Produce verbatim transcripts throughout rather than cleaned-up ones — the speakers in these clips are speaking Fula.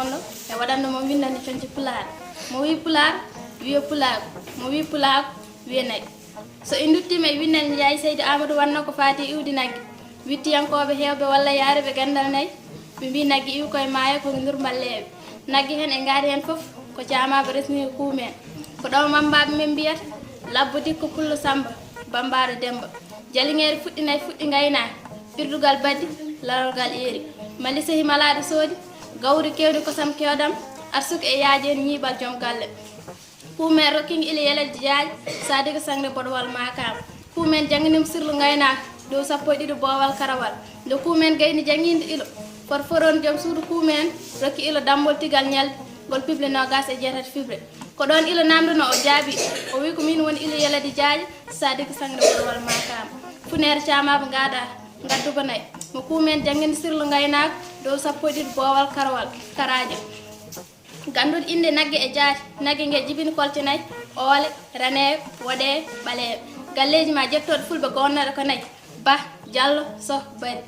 E waɗanno mo winndani coñce pulaar. Mo wii pulaar, wiya pulaagu. Mo wii pulaagu, wiya nagge. So en nduttiima e winndani Njaay Seydi Aamadu wannoo ko faati e iwdi nagge. Wittiyankooɓe heewɓe walla yaariiɓe ganndal nayi, ɓe mbii nagge iwi koye maayo ko ndurmbal leeɓe. Nagge heen e ngaari heen fof ko caamaaba resnii ko kuumeen. Ko ɗo mammbaaɓe men mbiyata, labbo dikko pullo Sammba, bammbaaɗo Demmba. Jaliŋeere fuɗɗi nayi fuɗɗi ngaynaaka, ɓirdugal baddi, larorgal eeri. Mali sehi malaaɗo soodi, gawri keewdi kosam keewɗam, arsuki e yaajeende ñiiɓal joom galle. Kuumeen rokki ngi ila yeledi jaaƴe, Saadiga Saŋre boɗowal maakaama. Kuumeen janngini mo sirlu ngaynaaka, dow sappo e ɗiɗi boowal karawal. Nde kuumeen gayni janngiinde ilo, forforoon joom suudu kuumeen rokki ilo dammbol tigal ñalɗi, ngol piɓle noogaas e jeetati fiɓre. Ko ɗoon ilo naamnduno o jaabi, o wii ko miin woni ilo yeledi jaaƴe, Saadiga Saŋre boɗowal maakaama. Funeere caamaaba ngaada, ngadduba nayi. Mo kuumeen janngini sirlu ngaynaaka, dow sappo e ɗiɗi boowal karawal, karaaje. Gannduɗo innde nagge e jaati, nagge nge jibini kolce nayi, oole, raneeɓe, woɗeeɓe, ɓaleeɓe. Galleeji ma jettooɗi fulɓe gonnooɗo ko nayi, Bah, Jallo, Soh, Bari.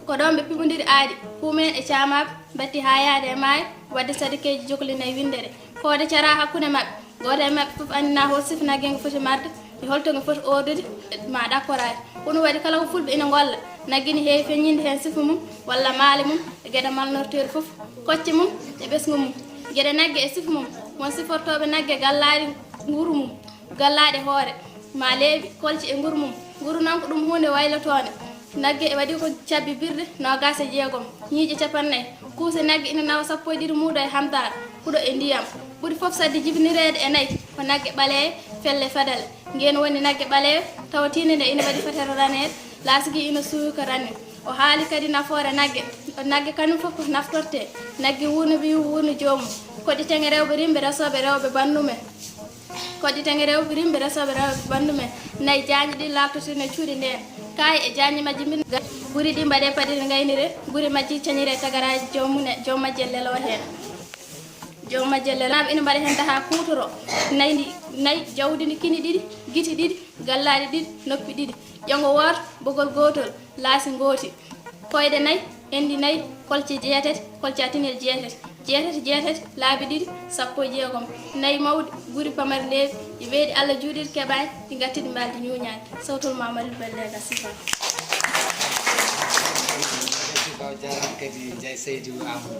Ko ɗoon ɓe piɓondiri aadi, kuumeen e caamaaɓe, mbatti haa yaade e maayo, waɗde sadakeeji jokli nayi winndere. Koode caraa hakkunde maɓɓe, gooto e maɓɓe fof anndina hol sifa nagge nge foti marde, e holto nge foti oodude, ma ɗakkoraade. Ko ɗum waɗi kala ko fulɓe ina ngolla, nagge ne heewi feññinde heen sifa mum, walla maale mum, e geɗe malnorteeri fof, kocce mum, e ɓesngu mum. Geɗe nagge e sifa mum, won sifortooɓe nagge gallaaɗi nguru mum, gallaaɗe hoore, ma leeɓi, kolce e nguru mum. Nguru noon ko ɗum huunde waylotoonde. Nagge e waɗi ko cabbi birɗe noogaas e jeegom, ñiiƴe capanɗe nayi. Kuuse nagge ina nawa sappo e ɗiɗi muudo e hamdaar, huɗo e ndiyam. Ɓuri fof sadde jibinireede e nayi ko nagge ɓaleewe, felle fadale. Ngeen woni nagge ɓaleewe, tawatiinde nde ina waɗi fetere raneede, laasigi ina suuwi ko ranni. O haali kadi nafoore nagge. Nagge kañum fof ko naftortee. Nagge wuurna ɓiyum, wuurna joomum. Koɗi teŋe rewɓe rimɓe, resooɓe rewɓe banndum en. Koɗi teŋe rewɓe rimɓe, resooɓe rewɓe banndum en. Nayi jaañɗi ɗi laaɓtotirno cuuɗi ndeen. Kaay e jaañɗi majji mbin. Guri ɗi mbaɗee paɗiri ngayniree. Guri majji cañiree tagaraaji joom mum e joom majji e leloo heen. Joom majji e leloo. Ina mbaɗa heen dahaa kuutoroo. Nayi ndi, nayi jawdi ndi kini ɗiɗi, giti ɗiɗi, gallaaɗi ɗiɗi, noppi ɗiɗi. Ƴoŋo wooto, bogol gootol, laasi ngooti. Koyɗe nayi, enɗi nayi, kolce jeetati, kolcaatinel jeetati. Jeetati, jeetati, laabi ɗiɗi, sappo e jeegom. Nayi mawɗi, guri pamari leeɓi, ɗi ɓeydi Alla juuɗiiɗi keɓaani, ɗi ngatti ɗi mbaldi ñuuñaani. Sawtol ma Malick Belle ga sifa. Ko jaaraama kadi Njaay Seydi Amadou.